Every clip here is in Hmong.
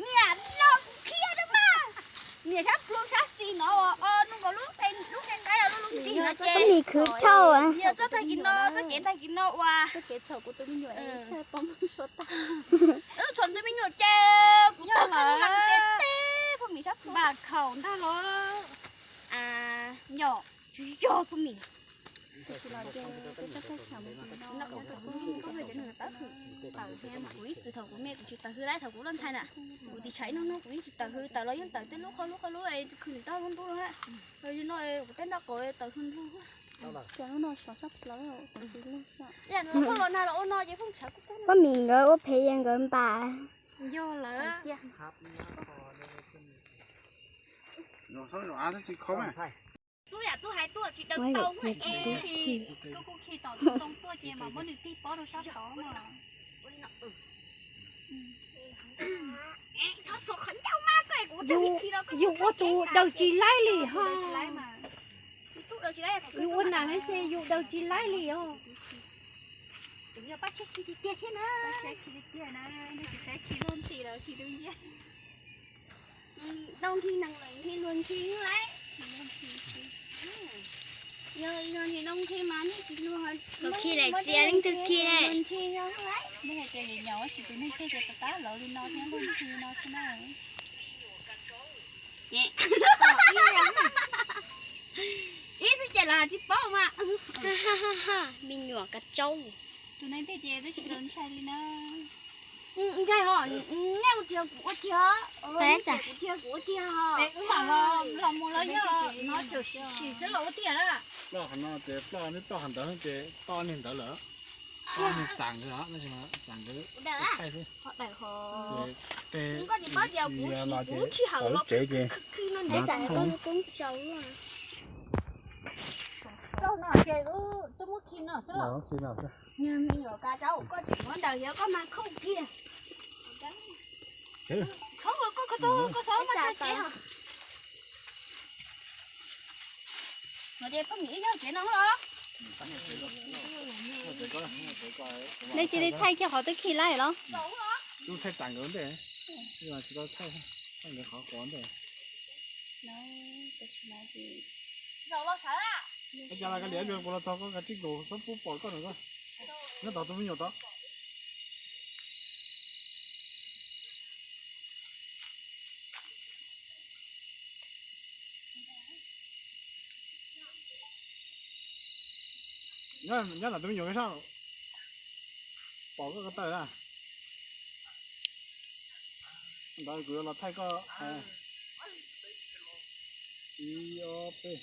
Niam los khiav rau mas, niam sab plhu sab xis no, nug nkaus lub, lub nqaij nqaij lub lub nrig no ces, niam txoj tag kis no, txoj kev tag kis no ua, wb txhom tus me nyuam ces kuv tag lawm ces teb poj mis sab plhu npam khaum ntag los, yog, tsis yog poj mis. Kuv ib txwm thaum kuv me kuv tsis tawm hws lawm, thaum kuv loj ntxhais na, kuv tiv tshav ib hnub hnub kuv yeej tsis tawm hws, tawm los yeej tawm tej lub qhov lub qhov lub es khwv nws tau lub ntub los, yog no kuv tej nroj qaum tawm hws nplug. Poj mis nkawd ua phem es nkawd npam. Yog lawm. Tub yam tub hais tuaj tsis daws tau es kuv kuj khi tom ntoo tuaj ces mam muab nws tig pob rau sab tod mas. Yus ua tus daws tsis laib li ho. Yus ua nam no ces yus daws tsis laib li os. Yog pab tseb khi tiag tiag thiab na. Pab tseb khi tiag tiag na, nej tsis saib khi luag ntxhi lawm khi dub nciab. Tau khi nees lawm khi luag ntxhi lawm. Yog, yog nws noo khi mas nej tsis luag, khi lawm txiav leej twg khi ne. Nej hais tias nyuam nyuam tab sis tus neeg thiaj tias tab lawv li no thiab luag ntxhi no xwb na. Ib xwb ces los tsis paub mas. Me nyuam kav tsaub. Tus neeg thiaj ces twb tsis los ntshai li na. Ntshai ho, nej ua tiag kuv ua tiag, kuv tiag kuv ua tiag. Wb mam los mus los yog no tseem sim xwb los ua tiag na. Ploj qhov no ces ploj, neb ploj qhov ntawd ces toj niag ntawd lawm. Toj niag txam nkawd, txam nkawd thaij xwb. Ces tej los ces lub tsev ces no xwb. Me nyuam kav tsaub, koj tseem muab daws yog koj mas khooj kiag. Koj xov mas koj tsev. No ces poj niam ib nyob tsev no los. Nej cia li thaij kiag qhov twb khi laij los. Tub thaij txam nkawd ntej, tsis tau thaij, thaij nkawd qhov quav ntej. Ua cas los kav liam, kuv los txog koj kav tsij nkaus xob pub pom koj na koj. Nyob tod tus me nyuam tod. Nyob ntawm tus me nyuam sab pom koj ko taw na. Ntawd kuv yuav los thaij koj. Ib ob peb.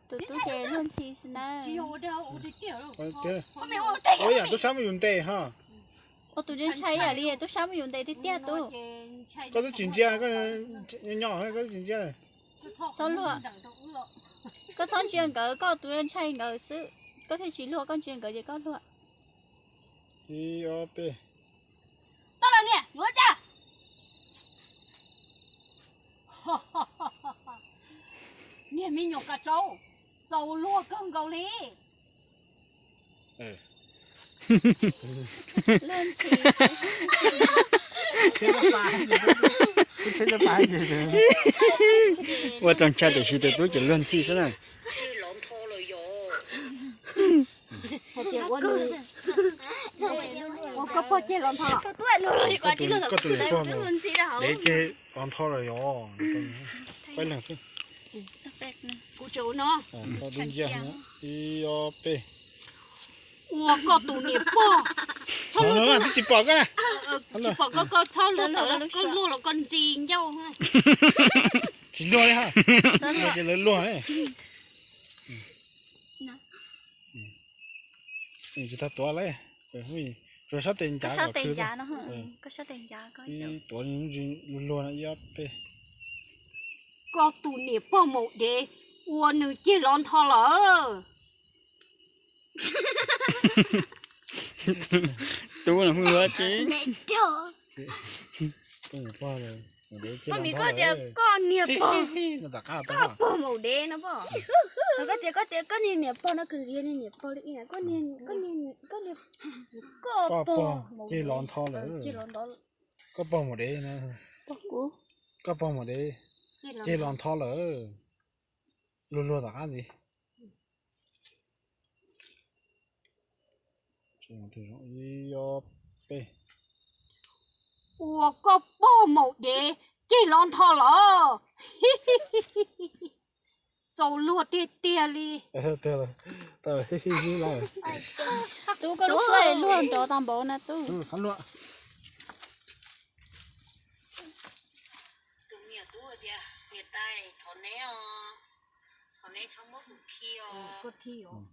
Tus tub ces luag ntxhi xwb na. Ua yam tub sab muaj yus ntes ho. Ua tus ntshai ib yam li tub sab muaj yus ntes tiag tiag tub. Koj twb tsis ntsia, koj nyob nyob koj twb tsis ntsia. Txhob luag. Koj txhob ntsia nkawd, koj tus ntshai nkawd xwb. Koj thiaj tsis luag, koj ntsia nkawd ces koj luag. Ib ob peb. Tau lawm niam, yuav cas? Niag me nyuam kav tsaub, txaus luag kawg nkaus li. Ua txaus ntshai tiam sis tus tub ces luag ntxhi xwb na. Ua koj pog ceg los ntho los. Koj tus niam pog mus dev ceg los ntho los yog peb leeg xwb. Kuv tseem ua no. Ib ob peb. Ua koj tus niam pog. Twb tsis pom koj na. Tsis pom koj, koj txhob luag tawm, koj luag los koj ntxi ncauj. Tsis luag li ha. Luag ces lawv luag. Tsis tau tuav lawm. Tsuas sab tes ncav kom khwv xwb. Koj sab tes ncav koj tuav luag luag no ib ob peb. Koj tus niam pog maum dev ua nws ceg los ntho lawm. Tub no pheej luag ces. Koj mis koj tias koj niag pog, koj pog maum dev no pom. Koj tias koj tias koj niag niam pog no kws yog niag niam pog li, koj niag, koj niag, koj pog ceg los ntho lawm. Koj pog maum dev no, koj pog maum dev ceg los ntho lawm. Luag luag tom qab ntxiv. Ib ob peb. Ua koj pog maum dev ceg los ntho los. Txaus luag tiag tiag li. Tub, koj lub suab luag nrov tag npaum na tub. Tus me nyuam tub tias niam tais thov neb os, thov neb txhob muab kuv khi os.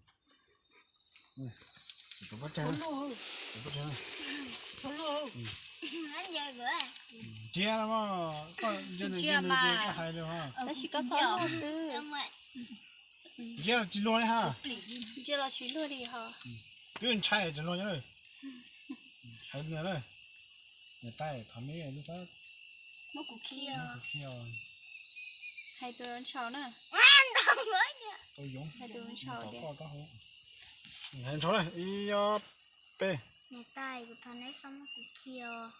Ntsia no, koj ntsia mas, tab sis koj txhob luag xwb. Ntsia los tsis luag li ha. Ntsia los tsis luag li ho. Twb ntshai tsis luag. Hais niam, niam tais thov neb lub txhob muab kuv khi os. Hais tus ntshau na. Hais tus ntshau tias, hais ntshau na, ib ob peb. Niam tais, kuv thov neb txhob muab kuv khi os.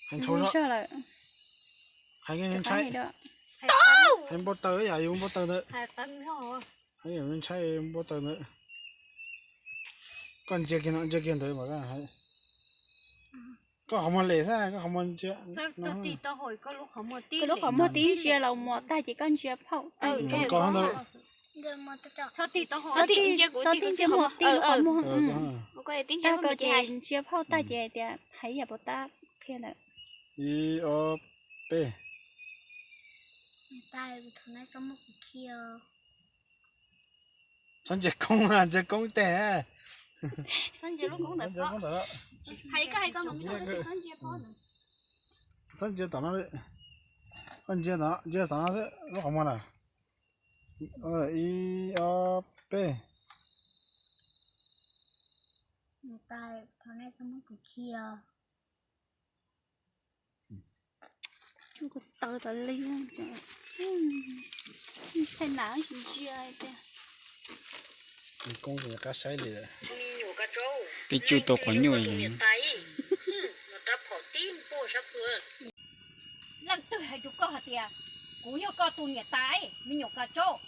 Hais ntshau lawm. Hais ntshai. Hais npau taws yom, yus npau taws ntawd. Hais yus ntshai npau taws ntawd. Koj ntsia kiag no, ntsia kiag ntawd mas koj hais. Koj qhov muag lem xwb, koj qhov muag ntsia. Koj lub qhov muag tib ntsia los mus tag ces koj ntsia phauj tag. Txhob tib ntsia muag, tib lub qhov muag. Koj ces ntsia phauj tag ces hais tias hais yam puas tab qhia lawm. Ib ob peb. Txhob ntsia koob, ntsia koob teg. Txhob ntsia tom no, koj ntsia tom no, ntsia tom no xwb lub qhov muag na. Ib ob peb. Tsuj ko taw tas li, thaij nam tsis ntsia tiag. Koob qab saib li. Peb tsuj tau quav nyuj. Leej twg hais rau koj hais tias kuv yog koj tus niam tais, me nyuam kav tsawb?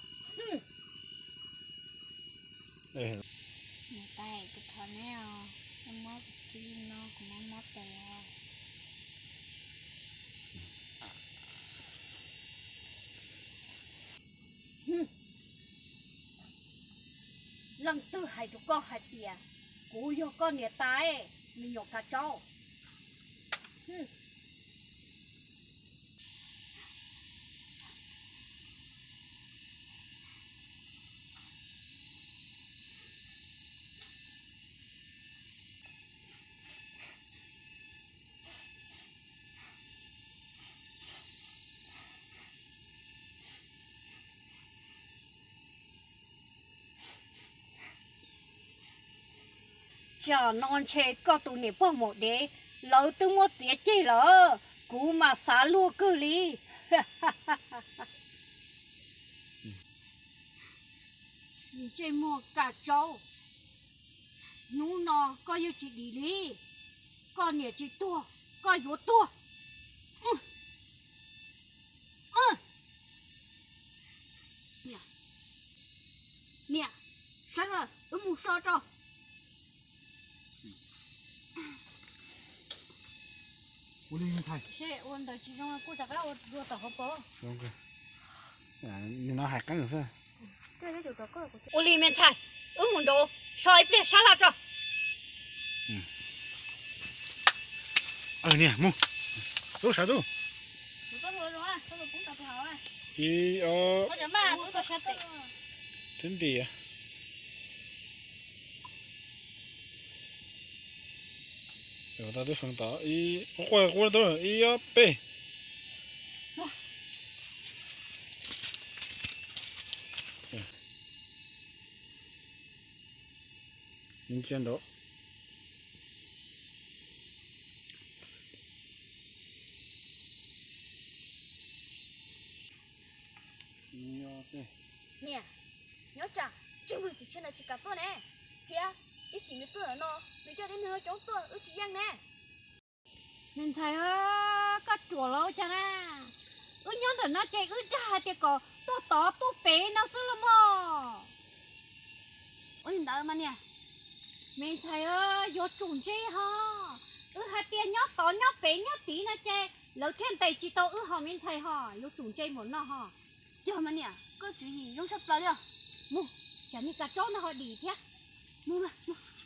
Niam tais, kuv thov neb os, neb muab kuv khi no, kuv mob mob tes os. Leej twg hais rau koj hais tias kuv yog koj niam tais, me nyuam kav tsawb? Tsam no ntshe koj tus niam pog maum dev lawv twb muab txiav ceg lawm, kuv mas xav luag kawg li. Ntsej muag kav tsawb, hnub no koj yeej tsis dim li, koj niam tsis tuag koj yuav tuag. Niam, sawv daws wb mus so tso. Ua li me ntxhais. Seb ua ntawd tsis zoo kuj rov qab ua dua tom hauv paus. Nim no hais qeeb xwb. Ua li me ntxhais, wb mus nraud so ib pliag sab laj tso. Niam, mus. Tub, sawv tub. Ib ob. Twb nti. Tau twb feem tau ib, quaj quaj tau ib ob peb. Ntsia nraud. Niam, nyob tsam tsis muaj txiv tshiab ntawd tsis kam tuaj ne, thiab ib sim nws tuaj ntawm no nws coj tib neeg coob tuaj wb tsis yeej ne. Me ntxhais, koj ruam los cas na? Wb nyob ntawm no ces wb dag hais tias kom tuaj tod tuaj pem no xwb los mog. Ua li ntawd mas niam, me ntxhais, yuav tsum ntse ho. Wb hais tias nyob tod nyob pem nyob tid no ces lawv thiaj ntes tsis tau wb ho me ntxhais ho, yuav tsum ntse npaum no ho. Yog mas niam, koj tswv yim zoo tshaj plaws li os. Mus, tsam niag kav tsaub no ho dim thiab. Mus mas.